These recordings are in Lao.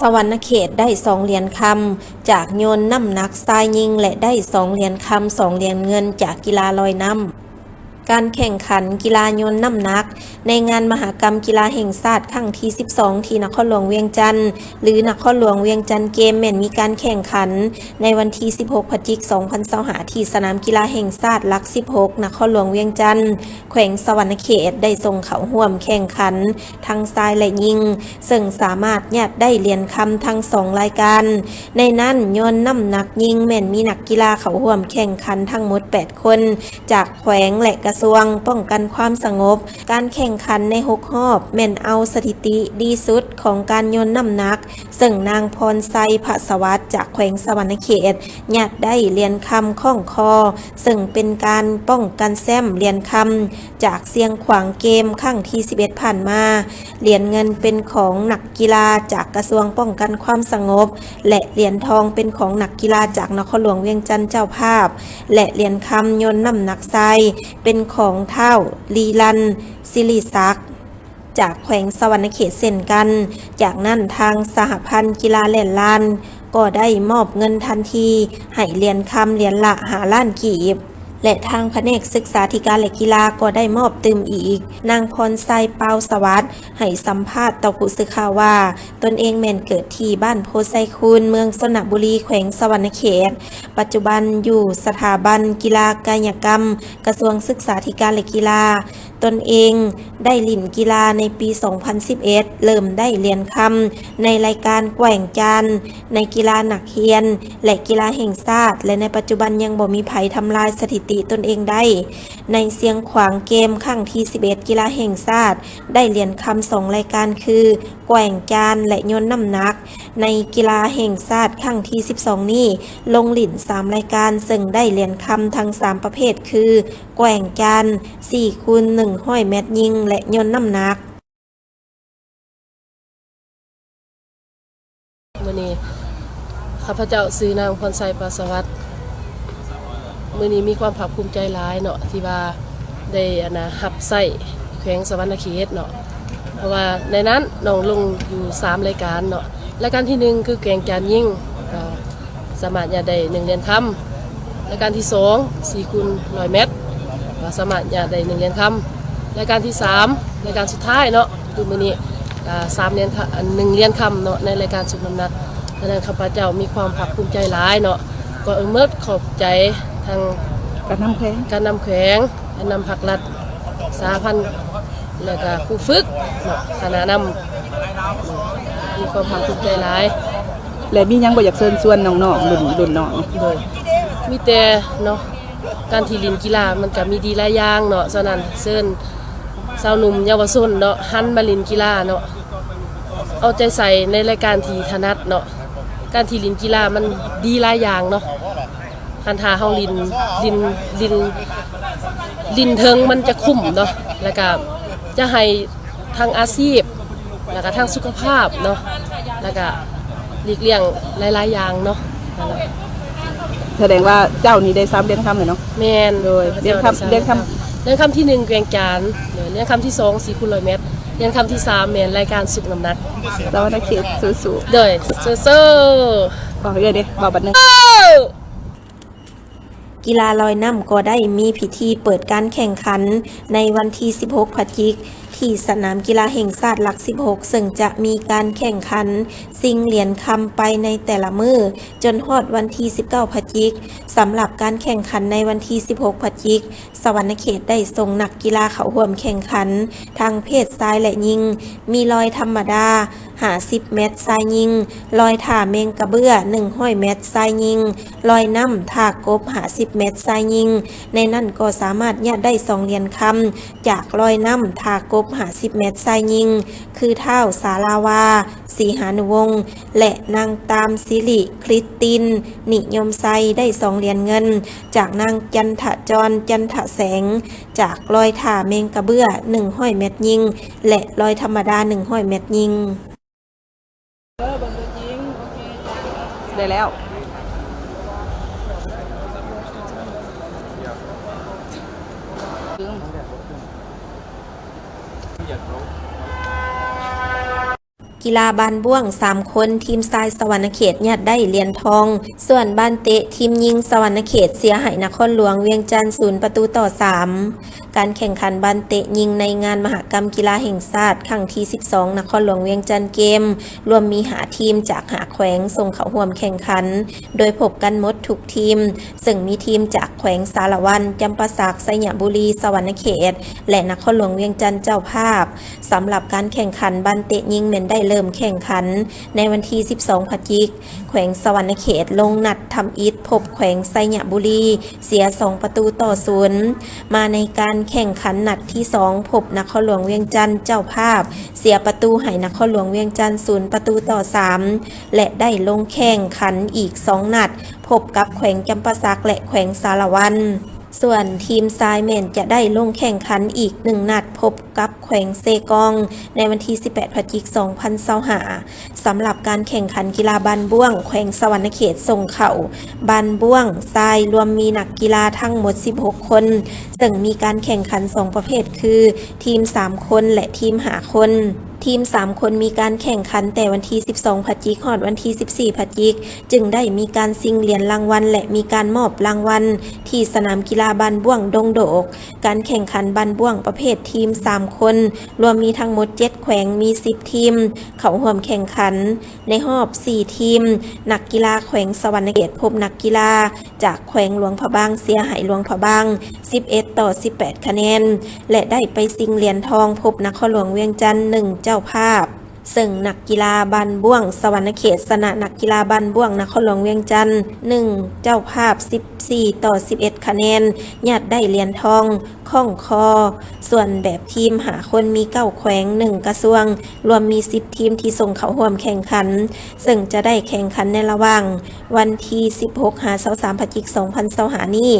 ສະຫວັນນະເຂດໄດ້ສອງຫຼຽນຄຳຈາກໂຍນນ້ຳໜັກຊາຍຍິງ ແລະ ໄດ້ສອງຫຼຽນຄຳ ສອງຫຼຽນເງິນຈາກກິລາລອຍນ້ຳ. ການແຂ່ງຂັນກິລາໂຍນນ້ຳໜັກ ໃນງານມະຫະກຳກິລາແຫ່ງຊາດຄັ້ງທີສິບສອງ ທີ່ນະຄອນຫຼວງວຽງຈັນ ຫຼື ນະຄອນຫຼວງວຽງຈັນເກມ ແມ່ນມີການແຂ່ງຂັນໃນວັນທີສິບຫົກ ພະຈິກ ສອງພັນຊາວຫ້າ ທີ່ສະໜາມກິລາແຫ່ງຊາດຫຼັກສິບຫົກ ນະຄອນຫຼວງວຽງຈັນ. ແຂວງສະຫວັນນະເຂດໄດ້ສົ່ງເຂົ້າຮ່ວມແຂ່ງຂັນທັງຊາຍ ແລະ ຍິງ, ເຊິ່ງສາມາດຍາດໄດ້ຫຼຽນຄຳທັງສອງລາຍການ. ໃນນັ້ນ, ໂຍນນ້ຳໜັກຍິງແມ່ນມີນັກກິລາເຂົ້າຮ່ວມແຂ່ງຂັນທັງໝົດແປດຄົນ ຈາກແຂວງ ແລະ ກະຊວງປ້ອງກັນຄວາມສະຫງົບ. ການແຂ່ງຂັນໃນຫົກຮອບແມ່ນເອົາສະຖິຕິດີສຸດຂອງການໂຍນນ້ຳໜັກ, ເຊິ່ງນາງພອນໄຊ ພະສະຫວັດ ຈາກແຂວງສະຫວັນນະເຂດ ຍາດໄດ້ຫຼຽນຄຳຄ້ອງຄໍ, ເຊິ່ງເປັນການປ້ອງກັນແຊ້ມຫຼຽນຄຳຈາກຊຽງຂວາງເກມຄັ້ງທີສິບເອັດຜ່ານມາ. ຫຼຽນເງິນເປັນຂອງນັກກິລາຈາກກະຊວງປ້ອງກັນຄວາມສະຫງົບ ແລະ ຫຼຽນທອງເປັນຂອງນັກກິລາຈາກນະຄອນຫຼວງວຽງຈັນເຈົ້າພາບ ແລະ ຫຼຽນຄຳໂຍນນ້ຳໜັກຊາຍເປັນຂອງທ້າວ ລີລັນ ສິລິສັກ ຈາກແຂວງສະຫວັນນະເຂດເຊັ່ນກັນ. ຈາກນັ້ນ ທາງສະຫະພັນກິລາແລ່ນລານກໍໄດ້ມອບເງິນທັນທີໃຫ້ຫຼຽນຄຳຫຼຽນລະຫ້າລ້ານກີບ ແລະ ທາງພະແນກສຶກສາທິການ ແລະ ກິລາກໍໄດ້ມອບຕື່ມອີກ. ນາງພອນໄຊ ປາວສະຫວັດ ໃຫ້ສຳພາດຕໍ່ຜູ້ສື່ຂ່າວວ່າ ຕົນເອງແມ່ນເກີດທີ່ບ້ານໂພໄຊຄູນ ເມືອງຊົນນະບູລີ ແຂວງສະຫວັນນະເຂດ, ປັດຈຸບັນຢູ່ສະຖາບັນກິລາກາຍະກຳ ກະຊວງສຶກສາທິການ ແລະ ກິລາ. ຕົນເອງໄດ້ຫຼິ້ນກິລາໃນປີສອງພັນສິບເອັດ ເລີ່ມໄດ້ຫຼຽນຄຳໃນລາຍການແກວ່ງຈານ ໃນກິລານັກຮຽນ ແລະ ກິລາແຫ່ງຊາດ ແລະ ໃນປັດຈຸບັນຍັງບໍ່ມີໃຜທຳລາຍສະຖິຕິຕົນເອງໄດ້. ໃນຊຽງຂວາງເກມຄັ້ງທີສິບເອັດ ກິລາແຫ່ງຊາດ ໄດ້ຫຼຽນຄຳສອງລາຍການຄື ແກວ່ງຈານ ແລະ ໂຍນນ້ຳໜັກ. ໃນກິລາແຫ່ງຊາດຄັ້ງທີສິບສອງນີ້ ລົງຫຼິ້ນສາມລາຍການ ເຊິ່ງໄດ້ຫຼຽນຄຳທັງສາມປະເພດຄື ແກວ່ງຈານ ສີ່ຄູນໜຶ່ງຮ້ອຍແມັດຍິງ ແລະ ໂຍນນ້ຳໜັກ. ມື້ນີ້ຂ້າພະເຈົ້າຊື່ນາງພອນໄຊ ປາສະຫວັດ. ມື້ນີ້ມີຄວາມພາກພູມໃຈຫຼາຍເນາະ ທີ່ວ່າໄດ້ ອັນນ່າ ຮັບໃຊ້ແຂວງສະຫວັນນະເຂດເນາະ ເພາະວ່າໃນນັ້ນນ້ອງລົງຢູ່ສາມລາຍການເນາະ. ລາຍການທີໜຶ່ງຄືແກວ່ງຈານຍິງ ກໍ ສາມາດຍາດໄດ້ໜຶ່ງຫຼຽນຄຳ. ລາຍການທີສອງ ສີ່ຄູນຮ້ອຍແມັດ ກໍສາມາດຍາດໄດ້ໜຶ່ງຫຼຽນຄຳ. ລາຍການທີສາມ ລາຍການສຸດທ້າຍເນາະ ຄືມື້ນີ້ ກໍສາມຫຼຽນຄຳ ອັນ ໜຶ່ງຫຼຽນຄຳເນາະ ໃນລາຍການຊຸກນ້ຳໜັກ. ສະນັ້ນ ຂ້າພະເຈົ້າມີຄວາມພາກພູມໃຈຫຼາຍເນາະ ກໍເອີ ໝົດຂອບໃຈທາງ ການນຳແຂວງ ການນຳແຂວງ ການນຳພັກລັດ ສະຫະພັນ ແລ້ວກະຄູຝຶກເນາະ ຄະນະນຳ ມີຄວາມພາກພູມໃຈຫຼາຍ. ແລະ ມີຫຍັງບໍ່ຢາກເຊີນຊວນນ້ອງໆ ລຸ້ນ ລຸ້ນນ້ອງ? ໂດຍ ມີແຕ່ເນາະ ການທີ່ຫຼິ້ນກິລາມັນກະມີດີຫຼາຍຢ່າງເນາະ. ສະນັ້ນ ເຊີນຊາວໜຸ່ມເຍົາວະຊົນເນາະ ຫັນມາຫຼິ້ນກິລາເນາະ ເອົາໃຈໃສ່ໃນລາຍການທີ່ຖະໜັດເນາະ. ການທີ່ຫຼິ້ນກິລາມັນດີຫຼາຍຢ່າງເນາະ. ຄັນຖ້າເຮົາຫຼິ້ນ ຫຼິ້ນ ຫຼິ້ນ ຫຼິ້ນເຖິງມັນຈະຄຸ້ມເນາະ ແລ້ວກະຈະໃຫ້ທັງອາຊີບ ແລ້ວກະທັງສຸຂະພາບເນາະ ແລ້ວກະຫຼີກລ່ຽງຫຼາຍໆຢ່າງເນາະ. ສະແດງວ່າເຈົ້ານີ້ໄດ້ສາມຫຼຽນຄຳແລ້ວເນາະ? ແມ່ນ. ໂດຍ ຂ້າພະເຈົ້າໄດ້ສາມຫຼຽນຄຳ. ຫຼຽນຄຳທີໜຶ່ງແກວ່ງຈານ, ຫຼຽນຄຳທີສອງສີ່ຄູນຮ້ອຍແມັດ, ຫຼຽນຄຳທີສາມແມ່ນລາຍການຊຸກນ້ຳໜັກ. ສະຫວັນນະເຂດສູ້ໆ. ໂດຍ ສູ້ໆ. ເວົ້າເອື້ອຍເດ້ ເວົ້າບັດໜຶ່ງ. ກິລາລອຍນ້ຳກໍໄດ້ມີພິທີເປີດການແຂ່ງຂັນໃນວັນທີສິບຫົກ ພະຈິກ ທີ່ສະໜາມກິລາແຫ່ງຊາດຫຼັກສິບຫົກ ເຊິ່ງຈະມີການແຂ່ງຂັນຊິງຫຼຽນຄຳໄປໃນແຕ່ລະມື້ ຈົນຮອດວັນທີສິບເກົ້າ ພະຈິກ. ສຳລັບການແຂ່ງຂັນໃນວັນທີສິບຫົກ ພະຈິກ, ສະຫວັນນະເຂດໄດ້ສົ່ງນັກກິລາເຂົ້າຮ່ວມແຂ່ງຂັນທັງເພດຊາຍ ແລະ ຍິງ, ມີລອຍທຳມະດາ ຫ້າສິບແມັດຊາຍຍິງ, ລອຍທ່າແມງກະເບື້ອ ໜຶ່ງຮ້ອຍແມັດຊາຍຍິງ, ລອຍນ້ຳທ່າກົບ ຫ້າສິບແມັດຊາຍຍິງ. ໃນນັ້ນກໍສາມາດຍາດໄດ້ສອງຫຼຽນຄຳຈາກລອຍນ້ຳທ່າກົບ ຫ້າສິບແມັດຊາຍຍິງ ຄື ທ້າວ ສາລາວາ ສີຫານຸວົງ ແລະ ນາງຕາມສິລິ ຄຣິສຕິນ ນິຍົມໄຊ ໄດ້ສອງຫຼຽນເງິນ, ຈາກນາງ ຈັນທະຈອນ ຈັນທະແສງ ຈາກລອຍທ່າແມງກະເບື້ອ ໜຶ່ງຮ້ອຍແມັດຍິງ ແລະ ລອຍທຳມະດາ ໜຶ່ງຮ້ອຍແມັດຍິງ. ໄດ້ແລ້ວ. ກິ ກິລາບານບ້ວງສາມຄົນ ທີມຊາຍສະຫວັນນະເຂດຍາດໄດ້ຫຼຽນທອງ, ສ່ວນບານເຕະທີມຍິງສະຫວັນນະເຂດເສຍໃຫ້ນະຄອນຫຼວງວຽງຈັນສູນປະຕູຕໍ່ສາມ. ການແຂ່ງຂັນບານເຕະຍິງໃນງານມະຫະກຳກິລາແຫ່ງຊາດຄັ້ງທີສິບສອງ ນະຄອນຫຼວງວຽງຈັນເກມ ລວມມີຫ້າທີມຈາກຫ້າແຂວງສົ່ງເຂົ້າຮ່ວມແຂ່ງຂັນ, ໂດຍພົບກັນໝົດທຸກທີມ, ເຊິ່ງມີທີມຈາກແຂວງສາລະວັນ, ຈຳປາສັກ, ໄຊຍະບູລີ, ສະຫວັນນະເຂດ ແລະ ນະຄອນຫຼວງວຽງຈັນເຈົ້າພາບ. ສຳລັບການແຂ່ງຂັນບານເຕະຍິງແມ່ນໄດ້ເລີ່ມແຂ່ງຂັນໃນວັນທີສິບສອງ ພະຈິກ. ແຂວງສະຫວັນນະເຂດລົງນັດທຳອິດພົບແຂວງໄຊຍະບູລີ ເສຍສອງປະຕູຕໍ່ສູນ. ມາໃນການແຂ່ງຂັນນັດທີສອງ ພົບນະຄອນຫຼວງວຽງຈັນເຈົ້າພາບ ເສຍປະຕູໃຫ້ນະຄອນຫຼວງວຽງຈັນສູນປະຕູຕໍ່ສາມ ແລະ ໄດ້ລົງແຂ່ງຂັນອີກສອງນັດ ພົບກັບແຂວງຈຳປາສັກ ແລະ ແຂວງສາລະວັນ. ສ່ວນທີມຊາຍແມ່ນຈະໄດ້ລົງແຂ່ງຂັນອີກໜຶ່ງນັດ ພົບກັບແຂວງເຊກອງ ໃນວັນທີສິບແປດ ພະຈິກ ສອງພັນຊາວຫ້າ. ສຳລັບການແຂ່ງຂັນກິລາບານບ້ວງ, ແຂວງສະຫວັນນະເຂດສົ່ງເຂົ້າບານບ້ວງຊາຍລວມມີນັກກິລາທັງໝົດສິບຫົກຄົນ, ເຊິ່ງມີການແຂ່ງຂັນສອງປະເພດຄື ທີມສາມຄົນ ແລະ ທີມຫ້າຄົນ. ທີມສາມຄົນມີການແຂ່ງຂັນແຕ່ວັນທີສິບສອງ ພະຈິກ ຮອດວັນທີສິບສີ່ ພະຈິກ, ຈຶ່ງໄດ້ມີການຊິງຫຼຽນລາງວັນ ແລະ ມີການມອບລາງວັນທີ່ສະໜາມກິລາບານບ້ວງດົງໂດກ. ການແຂ່ງຂັນບານບ້ວງປະເພດທີມສາມຄົນ ລວມມີທັງໝົດເຈັດແຂວງ, ມີສິບທີມເຂົ້າຮ່ວມແຂ່ງຂັນ. ໃນຮອບສີ່ທີມ, ນັກກິລາແຂວງສະຫວັນນະເຂດພົບນັກກິລາຈາກແຂວງຫຼວງພະບາງ ເສຍໃຫ້ຫຼວງພະບາງ ສິບເອັດຕໍ່ສິບແປດຄະແນນ ແລະ ໄດ້ໄປຊິງຫຼຽນທອງ ພົບນະຄອນຫຼວງວຽງຈັນ ໜຶ່ງ ເຈົ້າພາບ. ເຊິ່ງນັກກິລາບານບ້ວງສະຫວັນນະເຂດຊະນະນັກກິລາບານບ້ວງນະຄອນຫຼວງວຽງຈັນ ໜຶ່ງ ເຈົ້າພາບ ສິບສີ່ຕໍ່ສິບເອັດຄະແນນ, ຍາດໄດ້ຫຼຽນທອງຄ່ອງຄໍ. ສ່ວນແບບທີມຫ້າຄົນ ມີເກົ້າແຂວງ, ໜຶ່ງ ກະຊວງ, ລວມມີສິບທີມທີ່ສົ່ງເຂົ້າຮ່ວມແຂ່ງຂັນ, ເຊິ່ງຈະໄດ້ແຂ່ງຂັນໃນລະຫວ່າງວັນທີສິບຫົກ ຫາ ຊາວສາມ ພະຈິກ ສອງພັນຊາວຫ້ານີ້.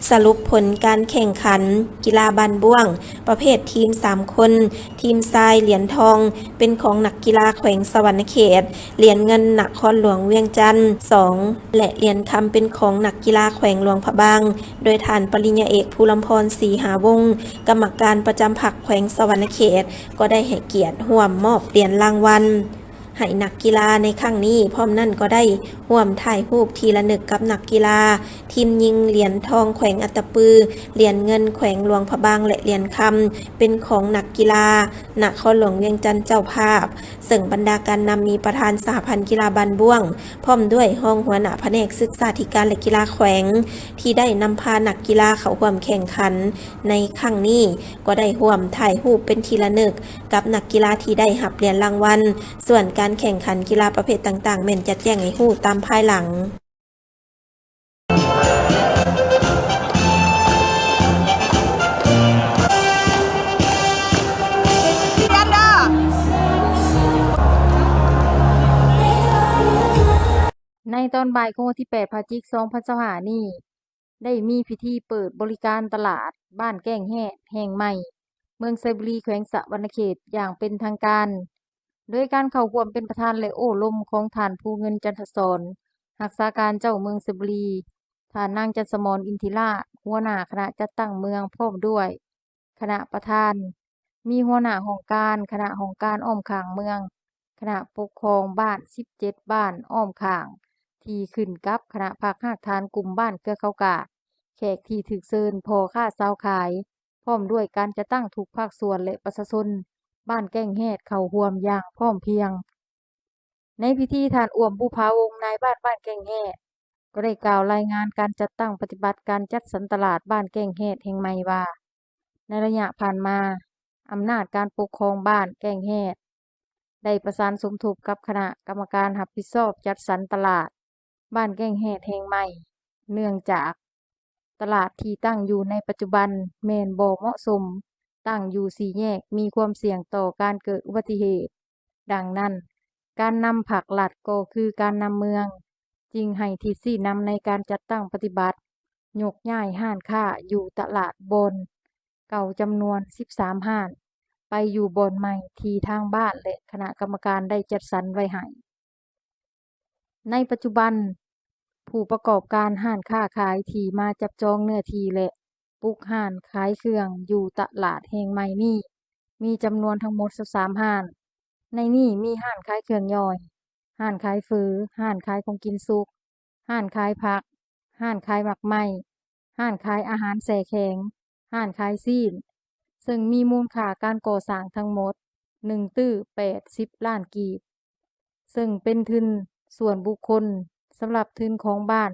ສະຫຼຸບຜົນການແຂ່ງຂັນກິລາບານບ້ວງ ປະເພດທີມສາມຄົນ, ທີມຊາຍຫຼຽນທອງເປັນຂອງນັກກິລາແຂວງສະຫວັນນະເຂດ, ຫຼຽນເງິນນະຄອນຫຼວງວຽງຈັນ ສອງ ແລະ ຫຼຽນຄຳເປັນຂອງນັກກິລາແຂວງຫຼວງພະບາງ, ໂດຍທ່ານປະລິນຍາເອກ ພູລຳພອນ ສີຫາວົງ ກຳມະການປະຈຳພັກແຂວງສະຫວັນນະເຂດ ກໍໄດ້ໃຫ້ກຽດຮ່ວມມອບຫຼຽນລາງວັນໃຫ້ນັກກິລາໃນຄັ້ງນີ້. ພ້ອມນັ້ນກໍໄດ້ຮ່ວມຖ່າຍຮູບທີ່ລະນຶກກັບນັກກິລາ ທີມຍິງຫຼຽນທອງແຂວງອັດຕະປື, ຫຼຽນເງິນແຂວງຫຼວງພະບາງ ແລະ ຫຼຽນຄຳເປັນຂອງນັກກິລານະຄອນຫຼວງວຽງຈັນເຈົ້າພາບ, ເຊິ່ງບັນດາການນຳມີປະທານສະຫະພັນກິລາບານບ້ວງ ພ້ອມດ້ວຍຮອງຫົວໜ້າພະແນກສຶກສາທິການ ແລະ ກິລາແຂວງ ທີ່ໄດ້ນຳພານັກກິລາເຂົ້າຮ່ວມແຂ່ງຂັນໃນຄັ້ງນີ້ ກໍໄດ້ຮ່ວມຖ່າຍຮູບເປັນທີ່ລະນຶກກັບນັກກິລາທີ່ໄດ້ຮັບຫຼຽນລາງວັນ. ສ່ວນການແຂ່ງຂັນກິລາປະເພດຕ່າງໆ ແມ່ນຈະແຈ້ງໃຫ້ຮູ້ຕາມພາຍຫຼັງ. ໃນຕອນບ່າຍຂອງວັນທີແປດ ພະຈິກ ສອງພັນຊາວຫ້ານີ້ ໄດ້ມີພິທີເປີດບໍລິການຕະຫຼາດບ້ານແກ້ງແຮດແຫ່ງໃໝ່ ເມືອງໄຊບູລີ ແຂວງສະຫວັນນະເຂດ ຢ່າງເປັນທາງການ. ໂດຍການເຂົ້າຮ່ວມເປັນປະທານ ແລະ ໂອ້ລົມຂອງທ່ານ ພູເງິນ ຈັນທະສອນ ຮັກສາການເຈົ້າເມືອງໄຊບູລີ, ທ່ານນາງ ຈັນສະໝອນ ອິນທິລາດ ຫົວໜ້າຄະນະຈັດຕັ້ງເມືອງ ພ້ອມດ້ວຍຄະນະປະທານ, ມີຫົວໜ້າຫ້ອງການ, ຄະນະຫ້ອງການອ້ອມຂ້າງເມືອງ, ຄະນະປົກຄອງບ້ານສິບເຈັດບ້ານອ້ອມຂ້າງ ທີ່ຂຶ້ນກັບຄະນະພັກຮາກຖານກຸ່ມບ້ານເຄືອເຂົາກາດ, ແຂກທີ່ຖືກເຊີນ, ພໍ່ຄ້າຊາວຂາຍ, ພ້ອມດ້ວຍການຈັດຕັ້ງທຸກພາກສ່ວນ ແລະ ປະຊາຊົນບ້ານແກ້ງແຮດເຂົ້າຮ່ວມຢ່າງພ້ອມພຽງ. ໃນພິທີ, ທ່ານ ອ້ວມ ບຸບຜາວົງ ນາຍບ້ານບ້ານແກ້ງແຮດ ກໍໄດ້ກ່າວລາຍງານການຈັດຕັ້ງປະຕິບັດການຈັດສັນຕະຫຼາດບ້ານແກ້ງແຮດແຫ່ງໃໝ່ວ່າ, ໃນໄລຍະຜ່ານມາ, ອຳນາດການປົກຄອງບ້ານແກ້ງແຮດ ໄດ້ປະສານສົມທົບກັບຄະນະກຳມະການຮັບຜິດຊອບຈັດສັນຕະຫຼາດບ້ານແກ້ງແຮດແຫ່ງໃໝ່, ເນື່ອງຈາກຕະຫຼາດທີ່ຕັ້ງຢູ່ໃນປັດຈຸບັນແມ່ນບໍ່ເໝາະສົມ, ຕັ້ງຢູ່ສີ່ແຍກ ມີຄວາມສ່ຽງຕໍ່ການເກີດອຸບັດຕິເຫດ. ດັ່ງນັ້ນ, ການນຳພາກລັດກໍຄືການນຳເມືອງ ຈຶ່ງໃຫ້ທິດຊີ້ນຳໃນການຈັດຕັ້ງປະຕິບັດ ຍົກຍ້າຍຮ້ານຄ້າຢູ່ຕະຫຼາດບ່ອນເກົ່າຈຳນວນສິບສາມຮ້ານ ໄປຢູ່ບ່ອນໃໝ່ທີ່ທາງບ້ານ ແລະ ຄະນະກຳມະການໄດ້ຈັດສັນໄວ້ໃຫ້. ໃນປັດຈຸບັນ, ຜູ້ປະກອບການຮ້ານຄ້າຂາຍທີ່ມາຈັບຈອງເນື້ອທີ່ ແລະ ປຸກຮ້ານຂາຍເຄື່ອງຢູ່ຕະຫຼາດແຫ່ງໃໝ່ນີ້ ມີຈຳນວນທັງໝົດຊາວສາມຮ້ານ. ໃນນີ້ມີຮ້ານຂາຍເຄື່ອງຍ່ອຍ, ຮ້ານຂາຍເຝີ, ຮ້ານຂາຍຂອງກິນສຸກ, ຮ້ານຂາຍຜັກ, ຮ້ານຂາຍໝາກໄມ້, ຮ້ານຂາຍອາຫານແຊ່ແຂງ, ຮ້ານຂາຍຊີ້ນ, ເຊິ່ງມີມູນຄ່າການກໍ່ສ້າງທັງໝົດ ໜຶ່ງຕື້ແປດສິບລ້ານກີບ, ເຊິ່ງເປັນທຶນສ່ວນບຸກຄົນ. ສຳລັບທຶນຂອງບ້ານ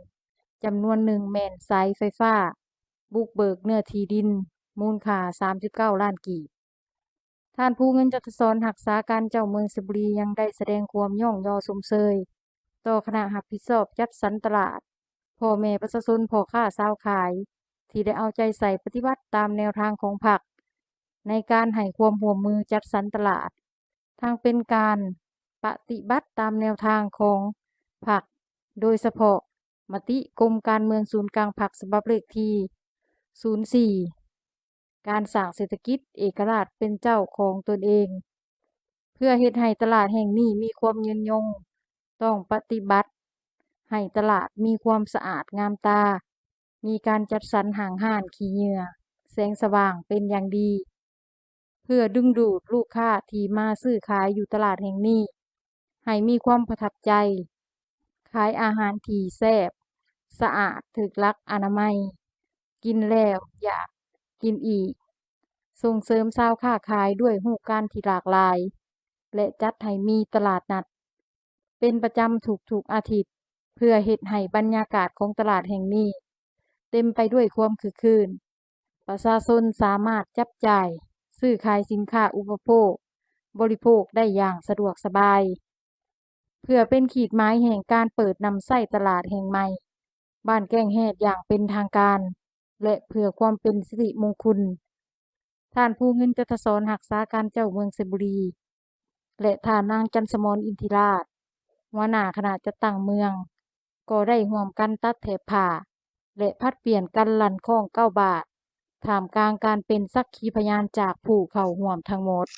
ຈຳນວນໜຶ່ງແມ່ນສາຍໄຟຟ້າ, ບຸກເບີກເນື້ອທີ່ດິນມູນຄ່າສາມສິບເກົ້າລ້ານກີບ. ທ່ານ ພູເງິນ ຈັນທະສອນ ຮັກສາການເຈົ້າເມືອງໄຊຍະບູລີ ຍັງໄດ້ສະແດງຄວາມຍ້ອງຍໍຊົມເຊີຍຕໍ່ຄະນະຮັບຜິດຊອບຈັດສັນຕະຫຼາດ, ພໍ່ແມ່ປະຊາຊົນ, ພໍ່ຄ້າຊາວຂາຍ ທີ່ໄດ້ເອົາໃຈໃສ່ປະຕິບັດຕາມແນວທາງຂອງພັກ ໃນການໃຫ້ຄວາມຮ່ວມມືຈັດສັນຕະຫຼາດ, ທັງເປັນການປະຕິບັດຕາມແນວທາງຂອງພັກ, ໂດຍສະເພາະມະຕິກົມການເມືອງສູນກາງພັກ ສະບັບເລກທີສູນສີ່ ການສ້າງເສດຖະກິດເອກະລາດເປັນເຈົ້າຂອງຕົນເອງ. ເພື່ອເຮັດໃຫ້ຕະຫຼາດແຫ່ງນີ້ມີຄວາມຍືນຍົງ, ຕ້ອງປະຕິບັດໃຫ້ຕະຫຼາດມີຄວາມສະອາດງາມຕາ, ມີການຈັດສັນຫ້າງຮ້ານຂີ້ເຫຍື້ອ, ແສງສະຫວ່າງເປັນຢ່າງດີ, ເພື່ອດຶງດູດລູກຄ້າທີ່ມາຊື້ຂາຍຢູ່ຕະຫຼາດແຫ່ງນີ້ ໃຫ້ມີຄວາມປະທັບໃຈ, ຂາຍອາຫານທີ່ແຊບ, ສະອາດ, ຖືກຫຼັກອະນາໄມ, ກິນແລ້ວຢາກກິນອີກ, ສົ່ງເສີມຊາວຄ້າຂາຍດ້ວຍຮູບການທີ່ຫຼາກຫຼາຍ ແລະ ຈັດໃຫ້ມີຕະຫຼາດນັດເປັນປະຈຳທຸກໆອາທິດ, ເພື່ອເຮັດໃຫ້ບັນຍາກາດຂອງຕະຫຼາດແຫ່ງນີ້ເຕັມໄປດ້ວຍຄວາມຄຶກຄື້ນ. ປະຊາຊົນສາມາດຈັບຈ່າຍຊື້ຂາຍສິນຄ້າອຸປະໂພກ, ບໍລິໂພກໄດ້ຢ່າງສະດວກສະບາຍ. ເພື່ອເປັນຂີດໝາຍແຫ່ງການເປີດນຳໃຊ້ຕະຫຼາດແຫ່ງໃໝ່ບ້ານແກ້ງແຮດຢ່າງເປັນທາງການ ແລະ ເພື່ອຄວາມເປັນສິລິມົງຄຸນ, ທ່ານ ພູເງິນ ຈັນທະສອນ ຮັກສາການເຈົ້າເມືອງໄຊຍະບູລີ ແລະ ທ່ານນາງ ຈັນສະໝອນ ອິນທິລາດ ຫົວໜ້າຄະນະຈັດຕັ້ງເມືອງ ກໍໄດ້ຮ່ວມກັນຕັດແຖບຜ້າ ແລະ ຜັດປ່ຽນກັນລັ່ນຄ້ອງເກົ້າບາດ ທ່າມກາງການເປັນສັກຂີພະຍານຈາກຜູ້ເຂົ້າຮ່ວມທັງໝົດ.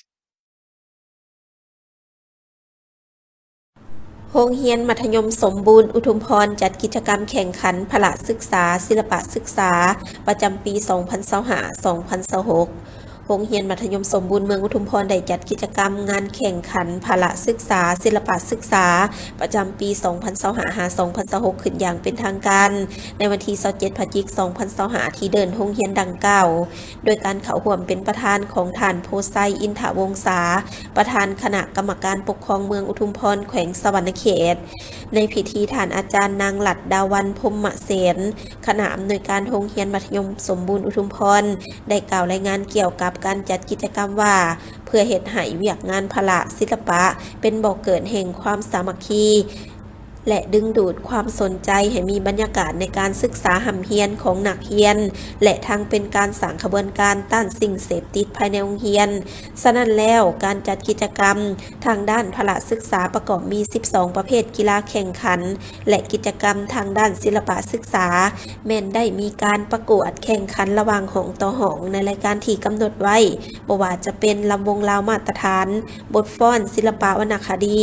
ໂຮງຮຽນມັດທະຍົມສົມບູນອຸທຸມພອນ ຈັດກິດຈະກຳແຂ່ງຂັນພະລະສຶກສາ, ສິລະປະສຶກສາ ປະຈຳປີ ສອງພັນຊາວຫ້າ ສອງພັນຊາວຫົກ. ໂຮງຮຽນມັດທະຍົມສົມບູນເມືອງອຸທຸມພອນ ໄດ້ຈັດກິດຈະກຳງານແຂ່ງຂັນພະລະສຶກສາ, ສິລະປະສຶກສາ ປະຈຳປີ ສອງພັນຊາວຫ້າ ຫາ ສອງພັນຊາວຫົກ ຂຶ້ນຢ່າງເປັນທາງການ ໃນວັນທີ ຊາວເຈັດ ພະຈິກ ສອງພັນຊາວຫ້າ ທີ່ເດີ່ນໂຮງຮຽນດັ່ງກ່າວ, ໂດຍການເຂົ້າຮ່ວມເປັນປະທານຂອງທ່ານ ໂພໄຊ ອິນທະວົງສາ ປະທານຄະນະກຳມະການປົກຄອງເມືອງອຸທຸມພອນ ແຂວງສະຫວັນນະເຂດ. ໃນພິທີ ທ່ານອາຈານນາງ ລັດດາວັນ ພົມມະເສນ ຄະນະອຳນວຍການໂຮງຮຽນມັດທະຍົມສົມບູນອຸທຸມພອນ ໄດ້ກ່າວລາຍງານກ່ຽວກັບການຈັດກິດຈະກຳວ່າ ເພື່ອເຮັດໃຫ້ວຽກງານພະລະສິລະປະເປັນບໍ່ເກີດແຫ່ງຄວາມສາມັກຄີ ແລະ ດຶງດູດຄວາມສົນໃຈໃຫ້ມີບັນຍາກາດໃນການສຶກສາຮ່ຳຮຽນຂອງນັກຮຽນ ແລະ ທັງເປັນການສ້າງຂະບວນການຕ້ານສິ່ງເສບຕິດພາຍໃນໂຮງຮຽນ. ສະນັ້ນແລ້ວ, ການຈັດກິດຈະກຳທາງດ້ານພະລະສຶກສາປະກອບມີ ສິບສອງ ປະເພດກິລາແຂ່ງຂັນ ແລະ ກິດຈະກຳທາງດ້ານສິລະປະສຶກສາ ແມ່ນໄດ້ມີການປະກວດແຂ່ງຂັນລະຫວ່າງຫ້ອງຕໍ່ຫ້ອງໃນລາຍການທີ່ກຳນົດໄວ້, ບໍ່ວ່າຈະເປັນລຳວົງລາວມາດຕະຖານ, ບົດຟ້ອນ, ສິລະປະວັນນະຄະດີ,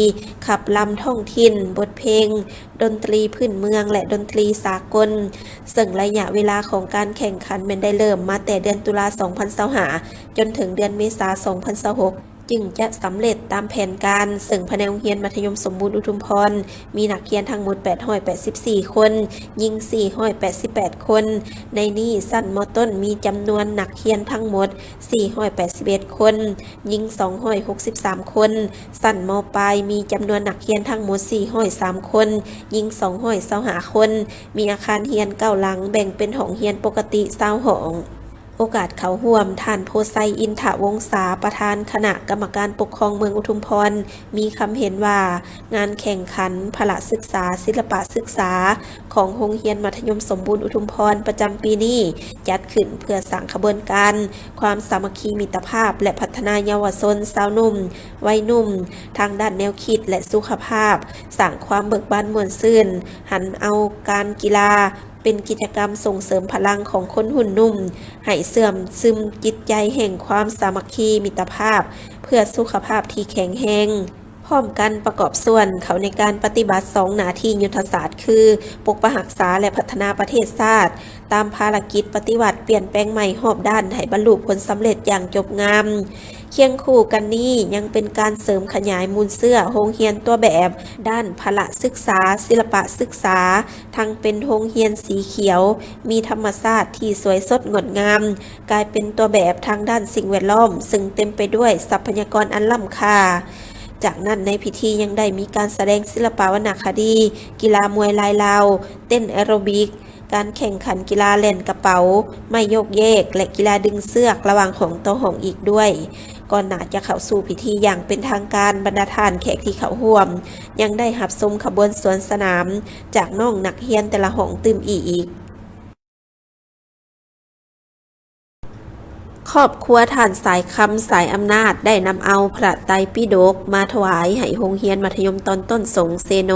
ຂັບລຳທ້ອງຖິ່ນ, ບົດເພງ, ດົນຕີພື້ນເມືອງ ແລະ ດົນຕີສາກົນ, ເຊິ່ງໄລຍະເວລາຂອງການແຂ່ງຂັນແມ່ນໄດ້ເລີ່ມມາແຕ່ເດືອນຕຸລາ ສອງພັນຊາວຫ້າ ຈົນເຖິງເດືອນເມສາ ສອງພັນຊາວຫົກ ຈຶ່ງຈະສຳເລັດຕາມແຜນການ, ເຊິ່ງພາຍໃນໂຮງຮຽນມັດທະຍົມສົມບູນອຸທຸມພອນ ມີນັກຮຽນທັງໝົດ ແປດຮ້ອຍແປດສິບສີ່ ຄົນ, ຍິງ ສີ່ຮ້ອຍແປດສິບແປດ ຄົນ. ໃນນີ້, ຊັ້ນ ມ.ຕົ້ນ ມີຈຳນວນນັກຮຽນທັງໝົດ ສີ່ຮ້ອຍແປດສິບເອັດ ຄົນ, ຍິງ ສອງຮ້ອຍຫົກສິບສາມ ຄົນ, ຊັ້ນ ມ.ປາຍ ມີຈຳນວນນັກຮຽນທັງໝົດ ສີ່ຮ້ອຍສາມ ຄົນ, ຍິງ ສອງຮ້ອຍຊາວຫ້າ ຄົນ, ມີອາຄານຮຽນ ເກົ້າ ຫຼັງ, ແບ່ງເປັນຫ້ອງຮຽນປົກກະຕິ ຊາວ ຫ້ອງ. ໂອກາດເຂົ້າຮ່ວມ, ທ່ານ ໂພໄຊ ອິນທະວົງສາ ປະທານຄະນະກຳມະການປົກຄອງເມືອງອຸທຸມພອນ ມີຄຳເຫັນວ່າ ງານແຂ່ງຂັນພະລະສຶກສາ, ສິລະປະສຶກສາ ຂອງໂຮງຮຽນມັດທະຍົມສົມບູນອຸທຸມພອນ ປະຈຳປີນີ້ ຈັດຂຶ້ນເພື່ອສ້າງຂະບວນການຄວາມສາມັກຄີມິດຕະພາບ ແລະ ພັດທະນາເຍົາວະຊົນ, ຊາວໜຸ່ມ, ໄວໜຸ່ມ ທາງດ້ານແນວຄິດ ແລະ ສຸຂະພາບ, ສ້າງຄວາມເບີກບານມ່ວນຊື່ນ, ຫັນເອົາການກິລາ ເປັນກິດຈະກຳສົ່ງເສີມພະລັງຂອງຄົນຮຸ່ນໜຸ່ມ ໃຫ້ເຊື່ອມຊຶມຈິດໃຈແຫ່ງຄວາມສາມັກຄີມິດຕະພາບ ເພື່ອສຸຂະພາບທີ່ແຂງແຮງ, ພ້ອມກັນປະກອບສ່ວນເຂົ້າໃນການປະຕິບັດສອງໜ້າທີ່ຍຸດທະສາດ ຄື ປົກປັກຮັກສາ ແລະ ພັດທະນາປະເທດຊາດ ຕາມພາລະກິດປະຕິວັດປ່ຽນແປງໃໝ່ຮອບດ້ານ ໃຫ້ບັນລຸຜົນສຳເລັດຢ່າງຈົບງາມ. ຄຽງຄູ່ກັນນີ້ ຍັງເປັນການເສີມຂະຫຍາຍມູນເຊື້ອໂຮງຮຽນຕົວແບບດ້ານພະລະສຶກສາ, ສິລະປະສຶກສາ, ທັງເປັນໂຮງຮຽນສີຂຽວ, ມີທຳມະຊາດທີ່ສວຍສົດງົດງາມ, ກາຍເປັນຕົວແບບທາງດ້ານສິ່ງແວດລ້ອມ ເຊິ່ງເຕັມໄປດ້ວຍຊັບພະຍາກອນອັນລ້ຳຄ່າ. ຈາກນັ້ນໃນພິທີຍັງໄດ້ມີການສະແດງສິລະປະວັນນະຄະດີ, ກິລາມວຍລາຍລາວ, ເຕັ້ນແອໂຣບິກ, ການແຂ່ງຂັນກິລາແລ່ນກະເປົາ, ໄມ້ໂຍກແຍກ ແລະ ກິລາດຶງເຊືອກລະຫວ່າງຫ້ອງຕໍ່ຫ້ອງອີກດ້ວຍ. ກ່ອນໜ້າຈະເຂົ້າສູ່ພິທີຢ່າງເປັນທາງການ, ບັນດາທ່ານແຂກທີ່ເຂົ້າຮ່ວມ ຍັງໄດ້ຮັບຊົມຂະບວນສວນສະໜາມຈາກນ້ອງນັກຮຽນແຕ່ລະຫ້ອງຕື່ມອີກ. ຄອບຄົວທ່ານສາຍຄຳ ສາຍອຳນາດ ໄດ້ນຳເອົາພະໄຕປິດົກມາຖວາຍໃຫ້ໂຮງຮຽນມັດທະຍົມຕອນຕົ້ນສົງເຊໂນ.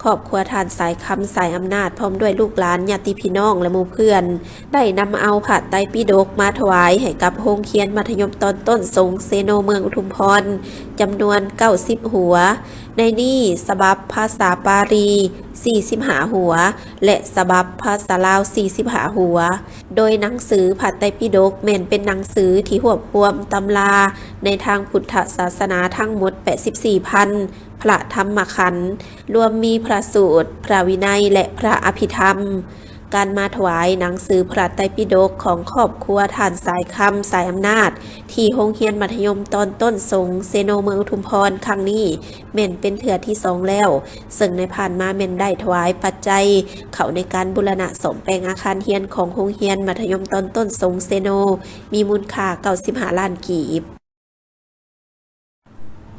ຄອບຄົວທ່ານສາຍຄຳ ສາຍອຳນາດ ພ້ອມດ້ວຍລູກຫຼານ, ຍາດຕິພີ່ນ້ອງ ແລະ ໝູ່ເພື່ອນ ໄດ້ນຳເອົາພະໄຕປິດົກມາຖວາຍໃຫ້ກັບໂຮງຮຽນມັດທະຍົມຕອນຕົ້ນສົງເຊໂນ ເມືອງອຸທຸມພອນ ຈຳນວນເກົ້າສິບຫົວ, ໃນນີ້ສະບັບພາສາປາລີສີ່ສິບຫ້າຫົວ ແລະ ສະບັບພາສາລາວສີ່ສິບຫ້າຫົວ. ໂດຍໜັງສືພະໄຕປິດົກແມ່ນເປັນໜັງສືທີ່ຮວບຮວມຕຳລາໃນທາງພຸດທະສາສະໜາທັງໝົດແປດສິບສີ່ພັນພະທຳມະຂັນ, ລວມມີພະສູດ, ພະວິໄນ ແລະ ພະອະພິທຳ. ການມາຖວາຍໜັງສືພະໄຕປິດົກຂອງຄອບຄົວທ່ານສາຍຄຳ ສາຍອຳນາດ ທີ່ໂຮງຮຽນມັດທະຍົມຕອນຕົ້ນສົງເຊໂນ ເມືອງອຸທຸມພອນ ຄັ້ງນີ້ ແມ່ນເປັນເທື່ອທີສອງແລ້ວ, ເຊິ່ງໃນຜ່ານມາແມ່ນໄດ້ຖວາຍປັດໄຈເຂົ້າໃນການບູລະນະສ້ອມແປງອາຄານຮຽນຂອງໂຮງຮຽນມັດທະຍົມຕອນຕົ້ນສົງເຊໂນ ມີມູນຄ່າເກົ້າສິບຫ້າລ້ານກີບ.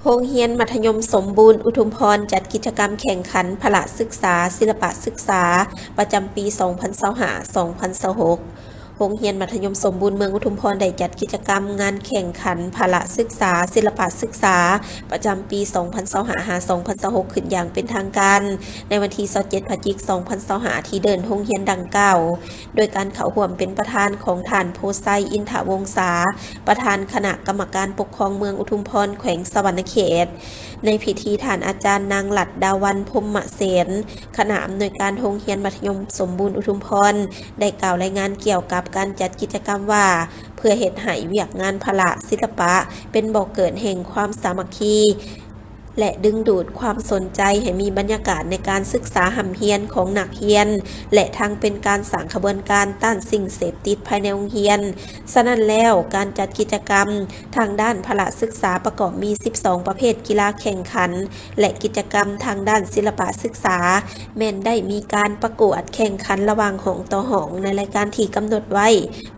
ໂຮງຮຽນມັດທະຍົມສົມບູນອຸທຸມພອນ ຈັດກິດຈະກຳແຂ່ງຂັນພະລະສຶກສາ, ສິລະປະສຶກສາ ປະຈຳປີສອງພັນຊາວຫ້າ ສອງພັນຊາວຫົກ. ໂຮງຮຽນມັດທະຍົມສົມບູນເມືອງອຸທຸມພອນ ໄດ້ຈັດກິດຈະກຳງານແຂ່ງຂັນພະລະສຶກສາ, ສິລະປະສຶກສາ ປະຈຳປີສອງພັນຊາວຫ້າ ຫາ ສອງພັນຊາວຫົກ ຂຶ້ນຢ່າງເປັນທາງການ ໃນວັນທີຊາວເຈັດ ພະຈິກ ສອງພັນຊາວຫ້າ ທີ່ເດີ່ນໂຮງຮຽນດັ່ງກ່າວ, ໂດຍການເຂົ້າຮ່ວມເປັນປະທານຂອງທ່ານ ໂພໄຊ ອິນທະວົງສາ, ປະທານຄະນະກຳມະການປົກຄອງເມືອງອຸທຸມພອນ ແຂວງສະຫວັນນະເຂດ. ໃນພິທີ ທ່ານອາຈານນາງ ລັດດາວັນ ພົມມະເສນ, ຄະນະອຳນວຍການໂຮງຮຽນມັດທະຍົມສົມບູນອຸທຸມພອນ ໄດ້ກ່າວລາຍງານກ່ຽວກັບການຈັດກິດຈະກຳວ່າ ເພື່ອເຮັດໃຫ້ວຽກງານພະລະສິລະປະເປັນບໍ່ເກີດແຫ່ງຄວາມສາມັກຄີ ແລະ ດຶງດູດຄວາມສົນໃຈໃຫ້ມີບັນຍາກາດໃນການສຶກສາຮ່ຳຮຽນຂອງນັກຮຽນ ແລະ ທັງເປັນການສ້າງຂະບວນການຕ້ານສິ່ງເສບຕິດພາຍໃນໂຮງຮຽນ. ສະນັ້ນແລ້ວ, ການຈັດກິດຈະກຳທາງດ້ານພະລະສຶກສາປະກອບມີສິບສອງປະເພດກິລາແຂ່ງຂັນ ແລະ ກິດຈະກຳທາງດ້ານສິລະປະສຶກສາ ແມ່ນໄດ້ມີການປະກວດແຂ່ງຂັນລະຫວ່າງຫ້ອງຕໍ່ຫ້ອງໃນລາຍການທີ່ກຳນົດໄວ້,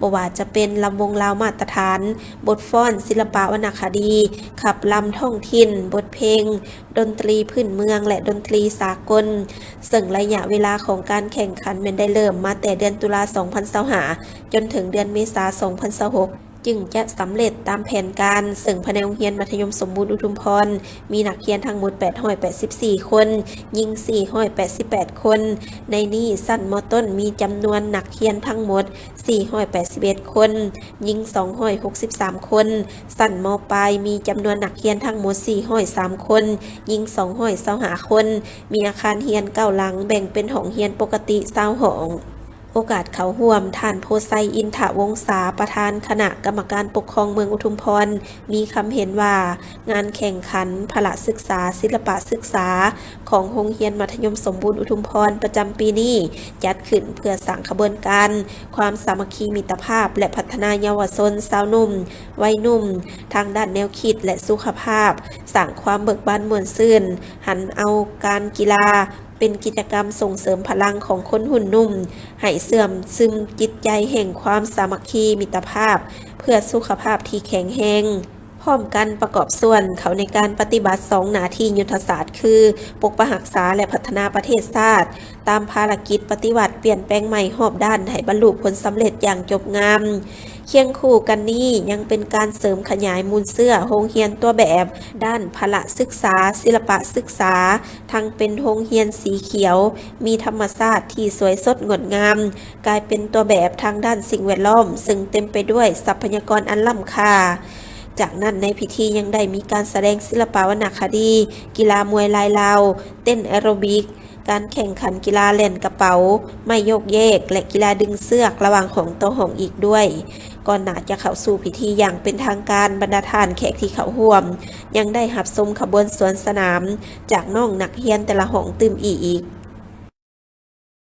ບໍ່ວ່າຈະເປັນລຳວົງລາວມາດຕະຖານ, ບົດຟ້ອນ, ສິລະປະວັນນະຄະດີ, ຂັບລຳທ້ອງຖິ່ນ, ບົດເພງ, ດົນຕຣີພື້ນເມືອງ ແລະ ດົນຕຣີສາກົນ, ເຊິ່ງໄລຍະເວລາຂອງການແຂ່ງຂັນແມ່ນໄດ້ເລີ່ມມາແຕ່ເດືອນຕຸລາ ສອງພັນຊາວຫ້າ ຈົນເຖິງເດືອນເມສາ ສອງພັນຊາວຫົກ ຈຶ່ງຈະສຳເລັດຕາມແຜນການ, ເຊິ່ງພາຍໃນໂຮງຮຽນມັດທະຍົມສົມບູນອຸທຸມພອນ ມີນັກຮຽນທັງໝົດ ແປດຮ້ອຍແປດສິບສີ່ຄົນ, ຍິງ ສີ່ຮ້ອຍແປດສິບແປດຄົນ, ໃນນີ້ຊັ້ນ ມ.ຕົ້ນ ມີຈຳນວນນັກຮຽນທັງໝົດ ສີ່ຮ້ອຍແປດສິບເອັດຄົນ, ຍິງ ສອງຮ້ອຍຫົກສິບສາມຄົນ, ຊັ້ນ ມ.ປາຍ ມີຈຳນວນນັກຮຽນທັງໝົດ ສີ່ຮ້ອຍສາມຄົນ, ຍິງ ສອງຮ້ອຍຊາວຫ້າຄົນ, ມີອາຄານຮຽນເກົ້າຫຼັງ, ແບ່ງເປັນຫ້ອງຮຽນປົກກະຕິ ຊາວຫ້ອງ. ໂອກາດເຂົ້າຮ່ວມ, ທ່ານ ໂພໄຊ ອິນທະວົງສາ, ປະທານຄະນະກຳມະການປົກຄອງເມືອງອຸທຸມພອນ ມີຄຳເຫັນວ່າ ງານແຂ່ງຂັນພະລະສຶກສາ, ສິລະປະສຶກສາ ຂອງໂຮງຮຽນມັດທະຍົມສົມບູນອຸທຸມພອນ ປະຈຳປີນີ້ ຈັດຂຶ້ນເພື່ອສ້າງຂະບວນການຄວາມສາມັກຄີມິດຕະພາບ ແລະ ພັດທະນາເຍົາວະຊົນ, ຊາວໜຸ່ມ, ໄວໜຸ່ມ ທາງດ້ານແນວຄິດ ແລະ ສຸຂະພາບ, ສ້າງຄວາມເບີກບານມ່ວນຊື່ນ, ຫັນເອົາການກິລາ ເປັນກິດຈະກຳສົ່ງເສີມພະລັງຂອງຄົນຮຸ່ນໜຸ່ມ ໃຫ້ເຊື່ອມຊຶມຈິດໃຈແຫ່ງຄວາມສາມັກຄີມິດຕະພາບ ເພື່ອສຸຂະພາບທີ່ແຂງແຮງ, ພ້ອມກັນປະກອບສ່ວນເຂົ້າໃນການປະຕິບັດສອງໜ້າທີ່ຍຸດທະສາດ ຄື ປົກປັກຮັກສາ ແລະ ພັດທະນາປະເທດຊາດ ຕາມພາລະກິດປະຕິວັດປ່ຽນແປງໃໝ່ຮອບດ້ານ ໃຫ້ບັນລຸຜົນສຳເລັດຢ່າງຈົບງາມ. ຄຽງຄູ່ກັນນີ້ ຍັງເປັນການເສີມຂະຫຍາຍມູນເຊື້ອໂຮງຮຽນຕົວແບບດ້ານພະລະສຶກສາ, ສິລະປະສຶກສາ, ທັງເປັນໂຮງຮຽນສີຂຽວ, ມີທຳມະຊາດທີ່ສວຍສົດງົດງາມ, ກາຍເປັນຕົວແບບທາງດ້ານສິ່ງແວດລ້ອມ ເຊິ່ງເຕັມໄປດ້ວຍຊັບພະຍາກອນອັນລ້ຳຄ່າ. ຈາກນັ້ນໃນພິທີຍັງໄດ້ມີການສະແດງສິລະປະວັນນະຄະດີ, ກິລາມວຍລາຍລາວ, ເຕັ້ນແອໂຣບິກ, ການແຂ່ງຂັນກິລາແລ່ນກະເປົາ, ໄມ້ໂຍກແຍກ ແລະ ກິລາດຶງເຊືອກລະຫວ່າງຫ້ອງຕໍ່ຫ້ອງອີກດ້ວຍ. ກ່ອນໜ້າຈະເຂົ້າສູ່ພິທີຢ່າງເປັນທາງການ, ບັນດາທ່ານແຂກທີ່ເຂົ້າຮ່ວມ ຍັງໄດ້ຮັບຊົມຂະບວນສວນສະໜາມຈາກນ້ອງນັກຮຽນແຕ່ລະຫ້ອງຕື່ມອີກ.